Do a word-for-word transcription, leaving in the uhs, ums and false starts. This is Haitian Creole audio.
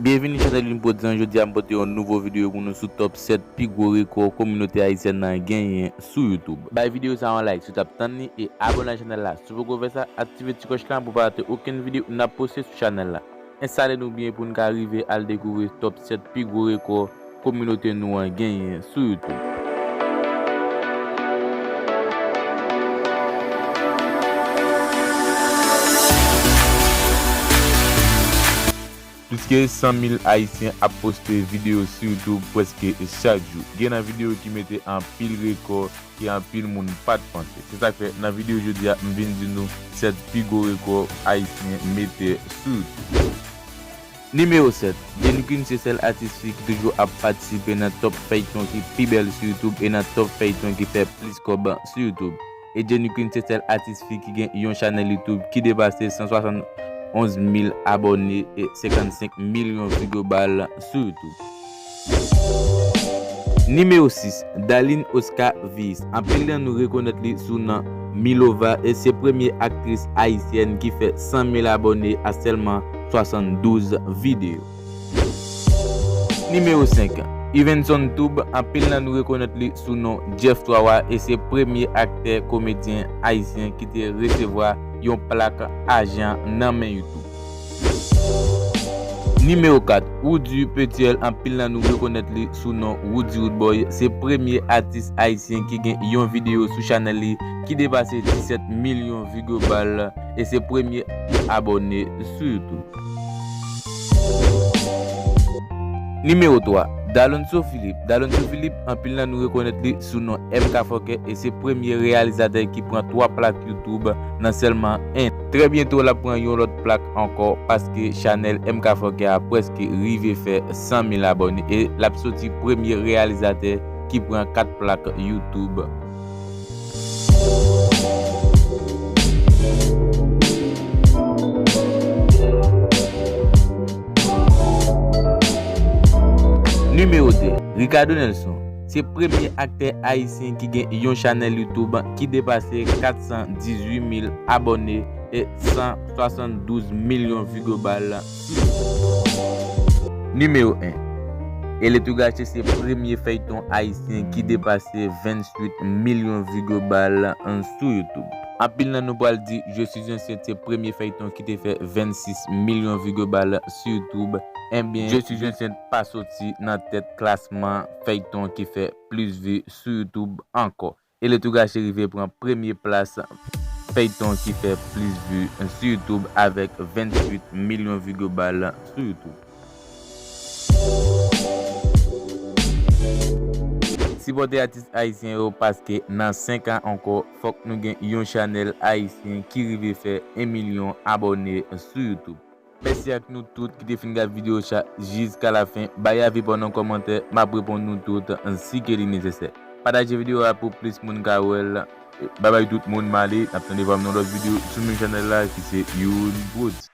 Byenvini chanèl Youn Prodz lan, jodi a m pote yon nouvo videyo pou nou sou top sèt pi gwo rekò kominote ayisyèn nan genyen sou YouTube. Bay videyo sa a yon like si w t ap tann li e abòne ak chanèl la si w poko fè sa, aktive ti klòch lan pou w pa rate okenn videyo n ap poste sou chanèl la. Enstale nou byen pou n ka rive al dekouvri top sèt pi gwo rekò kominote nou an genyen sou YouTube. Plis ke san mil Ayisyen ap poste videyo sou YouTube prèske chak jou. Gen nan videyo ki mete anpil rekò ke anpil moun pa t panse. Se sa k fè nan videyo jodi a, m vin di nou sèt pi gwo rekò Ayisyen mete sou YouTube. Nimewo sèt, Jenny Queen se sèl atis fi ki toujou ap patisipe nan top feyton ki pi bèl sou YouTube e nan top feyton ki fè plis kòb sou YouTube. E Jenny Queen se sèl atis fi ki gen yon chanèl YouTube ki depase san swasann onz mil abòne e senkannsenk milyon vi global sou YouTube. Nimewo sis, Darline Oscar Viis. Anpil nan nou rekonèt li sou non Milova e se premye aktris ayisyèn ki fè san mil abòne a sèlman swasanndouz videyo. Nimewo senk, Yvenson Toub. Anpil nan nou rekonèt li sou non Jeff Twawa e se premye aktè komedyen ayisyen ki te resevwa yon plak ajan nan men YouTube. Nimewo kat, Roody Petuel. Anpil nan nou rekonèt li sou non Roody Roodboy. Se premye atis ayisyen ki gen yon videyo sou chanèl li ki depase disèt milyon vi global e se premye abòne sou YouTube. Nimewo twa, Dalonso Philippe. Dalonso Philippe, anpil nan nou rekonèt li sou non M K Fòkè e se premye reyalizatè ki pran twa plak YouTube nan sèlman en. Trè byento l ap pran yon lòt plak ankò paske chanèl M K Fòkè a prèske rive fè san mil abòne e l ap soti premye reyalizatè ki pran kat plak YouTube. Nimewo de, Ricardo Nelson. Se premye aktè ayisyen ki gen yon chanèl YouTube ki depase kat san dizuit mil abòne e san swasanndouz milyon vi global. Nimewo en, Eletou Gache se premye feyton ayisyen ki depase venntuit milyon vi global sou YouTube. Anpil nan nou pral di Je suis enceinte se premye feyton ki te fè vennsis milyon vi global sou YouTube. Ebyen, Je suis enceinte pa soti nan tèt klasman feyton ki fè plis vi sou YouTube ankò. Eletou Gache rive pran premye plas feyton ki fè plis vi sou YouTube avèk venntuit milyon vi global sou YouTube. Sipòte atis ayisyen yo paske nan senk an ankò, fòk nou gen yon chanèl ayisyen ki rive fè en milyon abòne sou YouTube. Mèsi ak nou tout ki te fin gad videyo sa jiska lafen. Bay avi pa w nan kòmantè, m ap reponn nou tout si ke li nesesè. Pataje videyo a pou plis moun ka wè l. Babay tout moun, m ale, n ap tande pa m nan lòt videyo sou menm chanèl la ki se Youn Prodz.